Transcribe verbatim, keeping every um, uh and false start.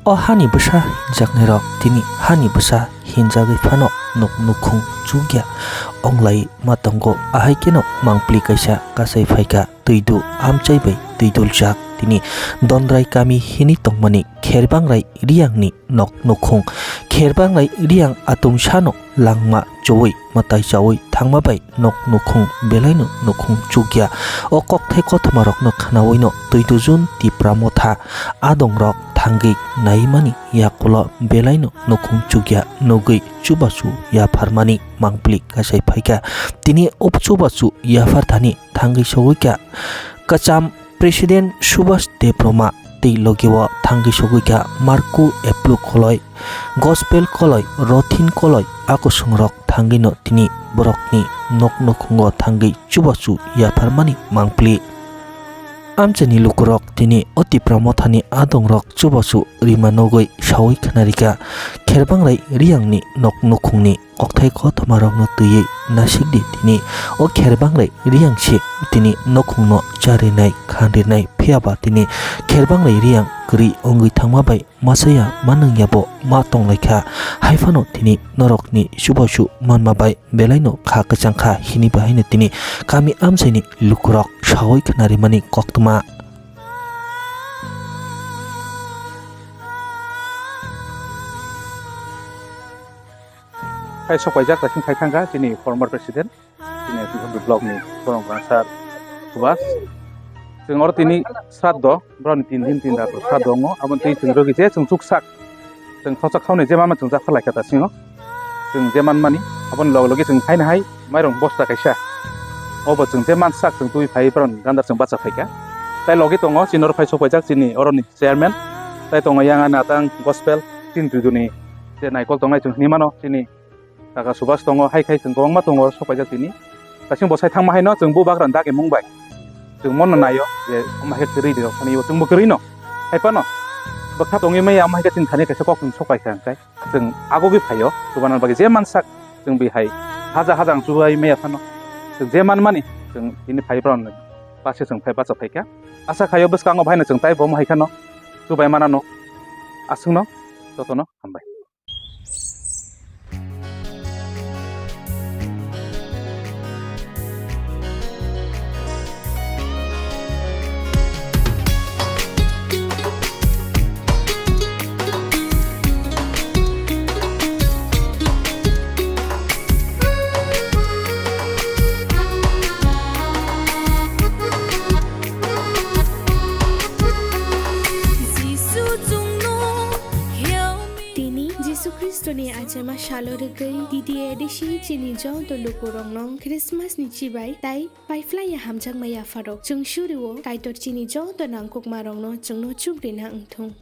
O hani bwsa hinjaknairok tini hani bwsa hinjagwi phano nuk nukhung chukya onglai ma tongo. Ahai kheno mangpli kaisa kasai phaikha, twidu amchai bai twiduljak tini Dondrai kami hini tongmani Kherbangrai Riyangni nok nukhung. Kherbangrai Riyang atumsano langma chowui mwtai chaui thangma bai nok nukhung belaino nukhung chukya. O kokthai kothoma rokno khnaui no twi dujun Tipra Motha adong rok thangwi naimani yakulo belaino nukhung chukya nugwi chubachu yapharmani mangpli kasai phaikha. Tini o chubachu yaphar thani thangwi sogwi kha kwcham President Subhas Debbarma tei logi o thangwi sogwi kha Marco Eplu Koloi, Gospel Koloi, Rothin Koloi, a kusungrok thangwi no tini borokni nok nukhungo thangwi chubachu yapharmani mangpli. Amchaini lukurok tini o Tipra Mothani adongrok chubachu rima nugwi saui khnarikha Kherbangrai Riyangni nok nukhungni kokthai kothomarokno twiwi nasikdi tini o Kherbangrai Riyang se tini nokhungno charinai khanrinai phiyaba tini Kherbangrai Riyang kwrwi wngwi thangma bai machaya manwngya bo ma tonglaikha. Haiphano tini norokni chubachu manma bai belaino kha kwchangkha hini bahaino tini kami amchaini lukurok saui khnarimani koktwma. Hai sok paijak, daising khai thangkha chini former president, chini Singhamri block ni borok rang sir Subhas. Chwng oro tini sraddho, borok ni tin din tin rat sraddho wngo, aboni twi chwng rwgwi je chwng chuksak, chwng thoksa khauni je mama chwng jak phalai kha ta singo. Chwng je manmani aboni loge loge chwng haino hai mairung bosta kaisa. Obo chwng je mansak chwng twi phai borok ni gandar chwng bacha phaikha. Tai logi tongo chini oro phai sok paijak chini oro ni chairman. Tai tongo yang ani atang gospel chini twi duni je naikol tongnai chwng hinwi mano chini Kaka Subhas tongo, hai khai chwng kwbangma tongo sok paijak tini. Kasing bo sai thangma haino chwng bubagra dagi mung bai. Chwng mono naio je omo hai khe kwrwi de, thani o chwngbo kwrwi no. Hai phano bwkha tongwi maya omo hai khe chwng thani kaisa kok chwng sok paikha hwnkhe. Chwng agogwi phaio, chubanan bagwi je mansak chwng bihai haja haja ang chubai maya phano. Chwng je manmani chwng tini phai phano passe chwng phai bacha phaikha. Asa khaio bwskango bahaino chwng tai bo omo hai khano chubai manano. Aswkno jotono hambai. Tini Jisu Khristoni achaima salo rwgwi D D A D C chini joto lukurokno Christmas ni chibai tai paiphlaiya hamjakma yapharok. Chwng surio Kaitor chini joto nangkukmarokno chwngno chukrina wngthung.